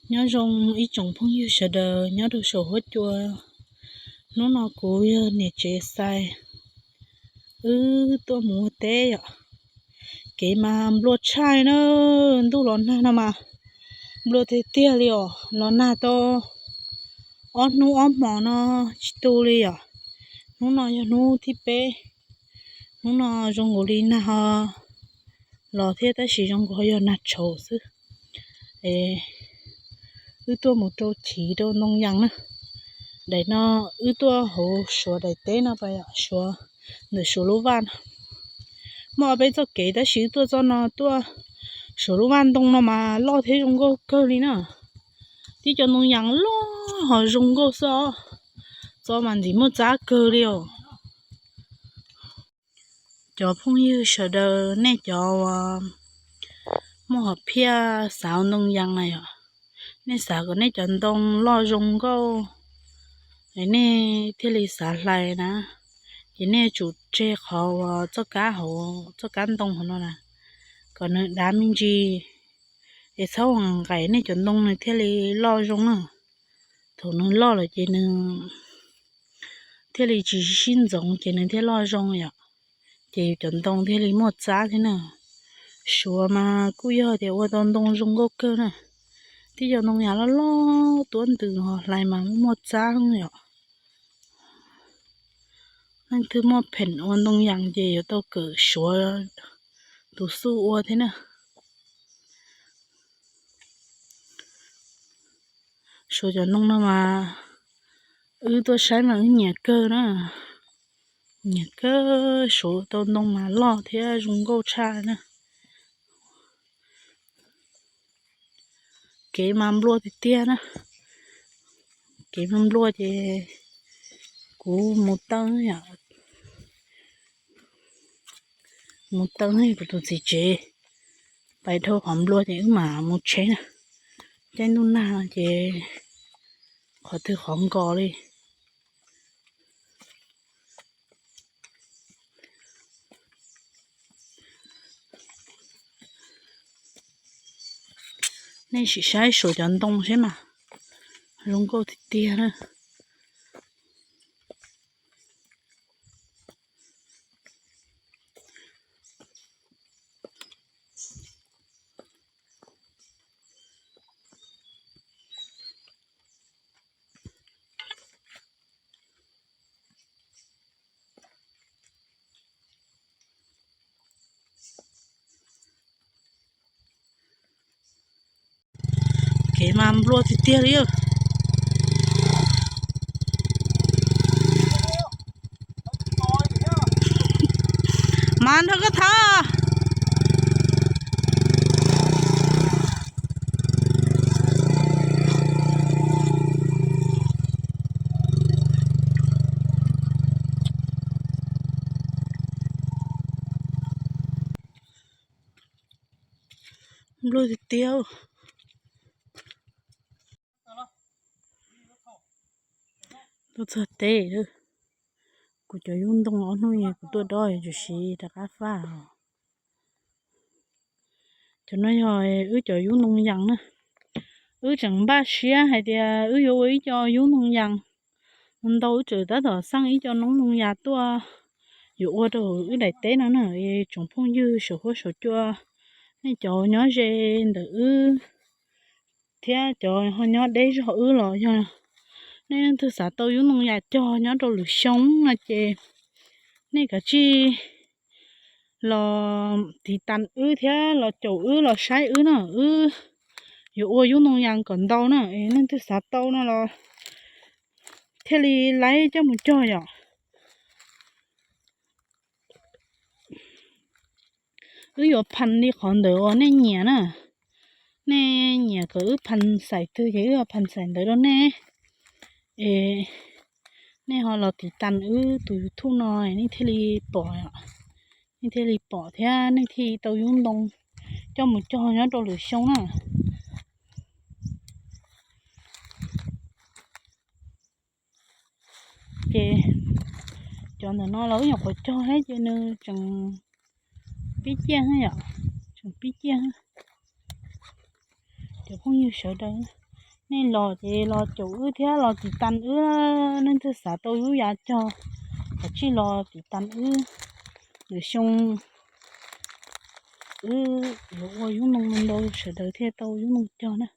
Nyob zoo ib tsoom phooj ywg sawv daws nyob rau saum huab cua. Hnub no kuv yog niam tsev Xais, wb tuaj mus ua teb yom. Kev mas nplua tshaj na, ntuj los nag no mas nplua tiag tiag li os. Los nag tau ob hnub ob hmos no tsis tu li yom. Hnub no yog hnub thib peb. Hnub no zoo nkaus li nag ho los thiab tab sis zoo nkaus yog nag tshauv xwb. Wb tuaj mus rau chiv rau ntoo yas na. Daim no wb tuaj hauv Suav daim teb no pas yom, Suav, ntawm Suav lub vaj no. Muaj ob peb txoj kev tab sis wb tuaj txoj no tuaj Suav lub vaj ntoo no mas loj thiab zoo nkauj kawg li na. Tib co ntoo yas loj ho zoo nkauj xwb os. Txo mas ntxim muaj txab kawg li os. Cov phooj ywg sawv daws, nej cov uas muaj hom phiaj xav ua ntoo yas na yom, nej xav kom nej cov ntoo loj zoo nkauj, nej thiaj li xav hlais na, ces nej tsum tseg qhov uas txoj kab hauv, txoj kab ntoo hauv no na, kom nws dav me ntsis, es txhob ua nqaim, nej cov ntoo nws thiaj li loj zoo na. Thaum nws loj lawm ces nws thiaj li tsis sib ntxoov ces nws thiaj loj zoo yom. Ces yus cov ntoo thiaj li muaj txab thiab na. Suav mas kuj yog tias ua tau ntoo zoo nkauj kawg na. Tib co ntoo yas loj loj tuab ntws ho hlais mas muaj txab yom. Leej twg muaj pheem ua ntoo yas ces yuav tau kawm Suav tus xuj ua thiab na. Suav cov ntoo no mas wb tuaj saib mas wb nyiam kawg na. Nyiam kawg, Suav tau ntoo mas loj thiab zoo nkauj tshaj na. Kev mas nplua tiag tiag na. Kev mas nplua ces kuv mus taw, mus taw kuv tus txiv tsev pais dhau qhov nplua ces wb mam mus tsheb na. Caij ntuj nag ces qhov twg qhov nkos li. Nej sim saib Suav cov ntoo seb mas zoo nkauj tiag tiag na. Kev mas nplua tiag tiag li. Mas nrog koj thab. Nplua tiag tiag. Tuaj txog teb, kuv cov yub ntoo ob hnub kuv tuaj dob tsuas siv rov qab faj os. Cov no yog wb cov yub ntoo yas na. Wb tseem npaj siab hais tias wb yuav ua ib co yub ntoo yas ntau, wb tseem tab tom xaj ib co noob ntoo yas tuaj yuav ua rau wb daim teb no na. Tsoom phooj ywg saum huab saum cua, nej cov nyob ze ntawm wb thiab cov ho nyob deb zog wb los yog nej leej twg xav tau yub ntoo yas cog nyob rau lwm xyoo no ces nej kav tsij los tiv tas wb thiab los caum wb los saib wb na. Wb yuav ua yub ntoo yas kom ntau na, es leej twg xav tau no los thiaj li laib coj mus cog yom. Wb yuav phas li qhov ntawd uas nej nyiam na. Nej nyiam kom wb phas xaim twg ces wb yuav phas xaim ntawd rau nej. Es nej ho los tiv tas wb tus YouTube no, nej thiaj li pom, nej thiaj li pom thiab nej thiaj li tau yub ntoo coj mus cog nyob rau lwm xyoo na. Ces cov ntawm no los wb nyuam qhuav cog thiab ces nws tseem pib ciaj yom, tseem pib ciaj. Cov phooj ywg sawv daws, Nej los ces los caum wb thiab los tiv tas wb, leej twg xav tau lub yav cog, kav tsij los tiv tas wb. Lwm xyoo wb yuav ua yub noog ntau, sawv daws thiaj tau yub noog cog na.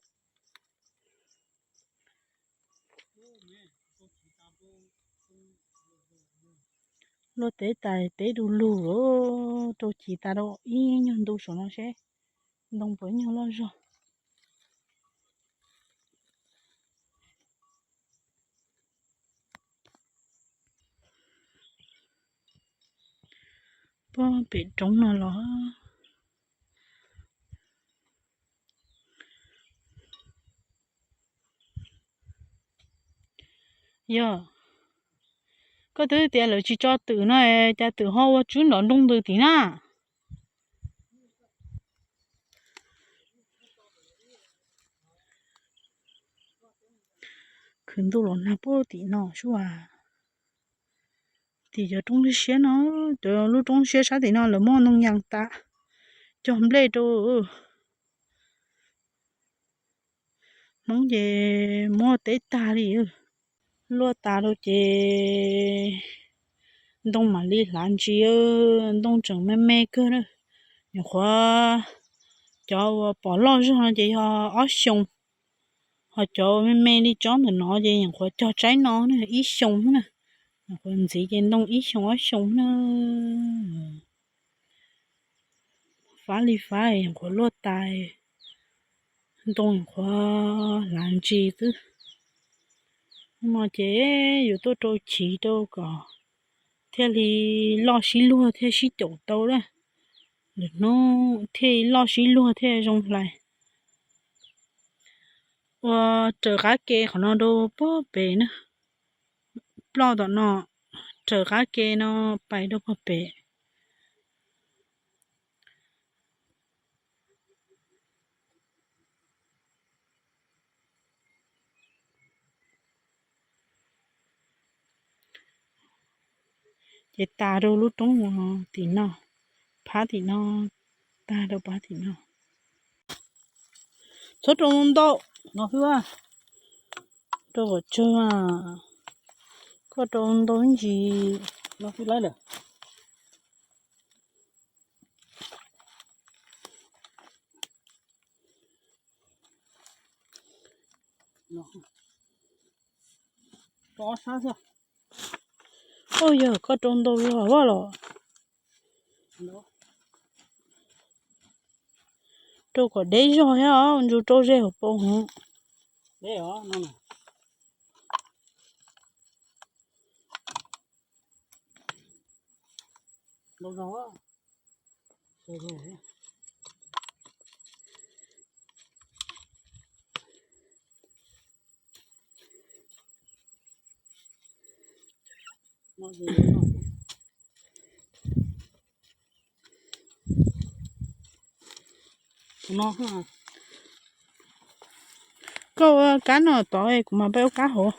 Luaj teb tas teb du lug, rau chiv tas rau ib nyuag ntu saum no seb ntoo puas nyuag loj zog. Puag pem roob no los. Yog, koj twb tias lawv tsis tso twm no, cas twm ho ua tswb nrov nrooj ntws tim na? Khwv ntuj los nag puag tim no sub as. Tim cov roob siab siab no, cov lub roob siab sab tim no lawv muaj ntoo yas tas, cog nplej rau. Hmoob ces muab teb tag li. Luaj tas rau ces ntoo mam li hlav ntsis, ntoo tseem me me kawg na. Nyuam qhuav cov uas pom loj zog no ces yog ob xyoos, ho cov me me li tsob ntawm no ces nyuam qhuav cog tsaib no na, ib xyoos na. Nyuam qhuav ntxiv ces ntoo ib xyoos ob xyoos na. Fab li fab, nyuam qhuav luaj tas, ntoo nyuam qhuav hlav ntsis xwb. Hnub no ces yuav tuaj rau chiv rau kom thiaj li loj sib luag thiaj sib caum tau lawm. Lwm hnub thiaj loj sib luag thiaj zoo hlais. Ua raws qab ke qhov no rau puag pem na. Ploj tom no, raws qab ke no pais rau puag pem. Ces tas rau lub roob tim no, phab tim no, tag rau phab tim no. Txhob rau ntau no xwb, rau kom tsawg, koj rau ntau ntsis no xwb lawm. Ua yog koj rau ntau zog los, rau kom deb zog thiab os, ntsug rau ze hauv paus hov. Koj ua kab no tod, kuv mam pab ua kab hauv.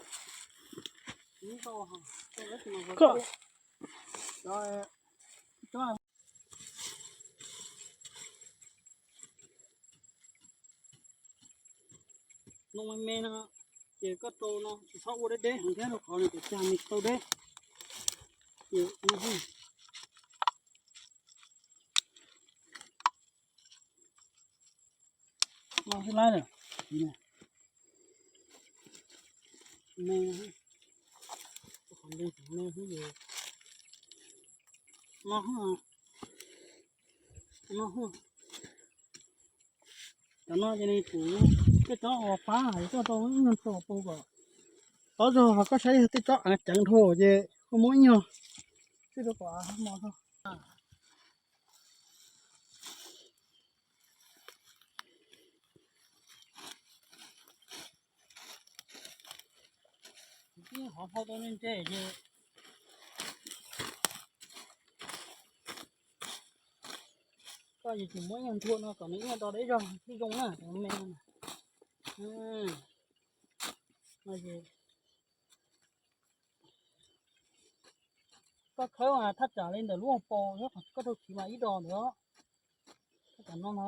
Ntoo me me no ces koj rau no tsis txhob ua deb deb heev thiab rau qhov nws tawm cag nws tau deb. Ces no xwb lawm. Me, me xwb. No, no, cov no ces nws kuv tej tsob uas pab hais koj tau ib nyuag tso pau kom tob zog, ho koj saib yog tej tsob av ceev dhau ces koj muab ib nyuag tswj rau kom av mos zog. Hov hau tau ntse ces koj yuav tsum muab ib nyuag nthuav no kom nws ib nyuag do deb zog thiaj zoo na, cov me no. Koj khawb mas thaj tsam li ntawm lub hauv paus, koj rau chiv mas ib do ntawd. Koj kam no no.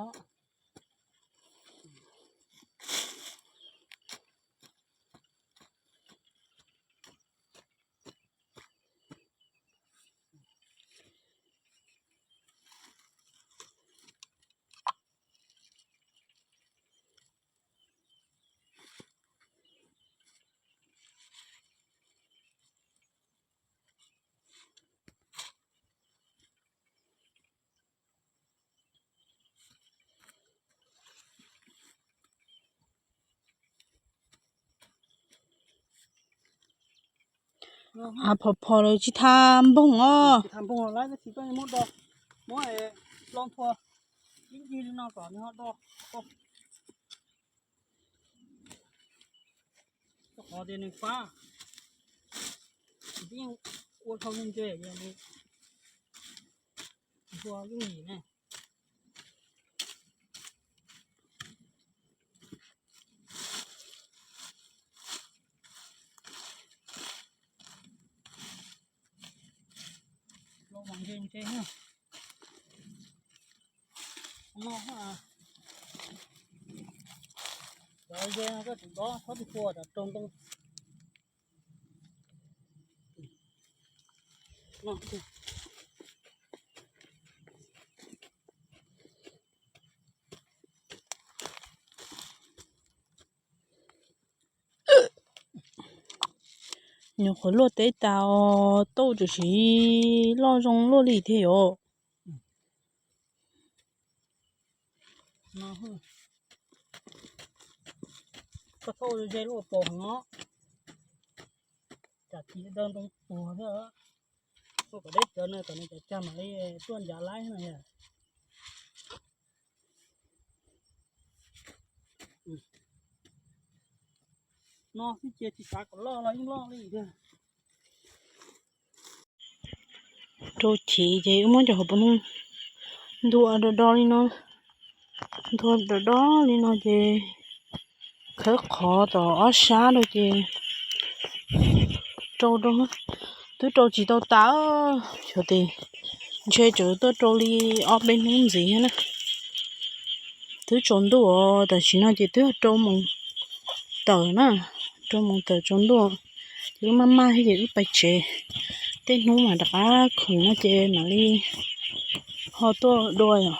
Phom phom lawm tsis tas npoog os. Tsis tas npoog lawm, tab sis koj muab do, muab lo nthua ib ncig li no kom nws ho do, rau qhov tias nws fab, yeej ua dhau ntse, nthua yooj yim ne. Los mas ntse ntse na. No, cov ze no koj tseem dob txhob tus pua rau rau ntoo. Nyuam qhuav luaj teb tas, tauj tam sim loj zoo luaj li thiab yom. Koj txhob ua ze luaj pos heev os, tsam tsis daw ntoo tuag thiab. Ua kom deb cawv no kom nws cov cag mam li tuaj ncav laib no yom. No xwb ces tsis xav kom loj los yeej loj li thiab. Rau chiv ces wb muab cov hauv paus noog nthua do do li no, nthua do do li no ces khawb qhov tom ob sab rau ces rau, twb rau tsis tau tas, xyov tes ntshe tseem tuaj rau li ob peb hnub ntxiv thiab na. Twb tsaus ntuj os, tam sim no ces twb rau moos tawm na, rau moos tawm tsaus ntuj, ces wb maj maj thiab ces wb pais tsev, tej hnub mas rov qab khoom no ces mam li ho tuaj dua yom.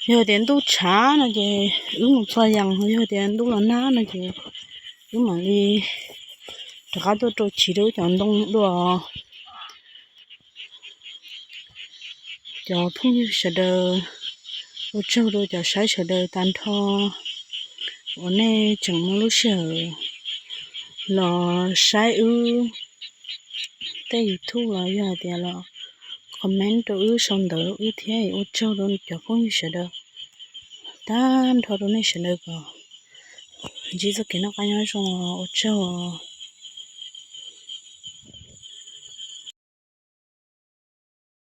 Yog tias ntuj tshav no ces wb mus txog yees, yog tias ntuj los nag no ces wb mam li rov qab tuaj rau chiv rau wb cov ntoo dua. Cov phooj ywg sawv daws, ua tsaug rau cov saib sawv daws tag nrho uas nej tseem muaj lub sij hawm los saib wb tej YouTube los yog hais tias los comment rau wb sau ntawv wb thiab. Ua tsaug rau cov phooj ywg sawv daws, tag nrho rau nej sawv daws kom ntsib txoj kev noj qab nyob zoo, ua tsaug.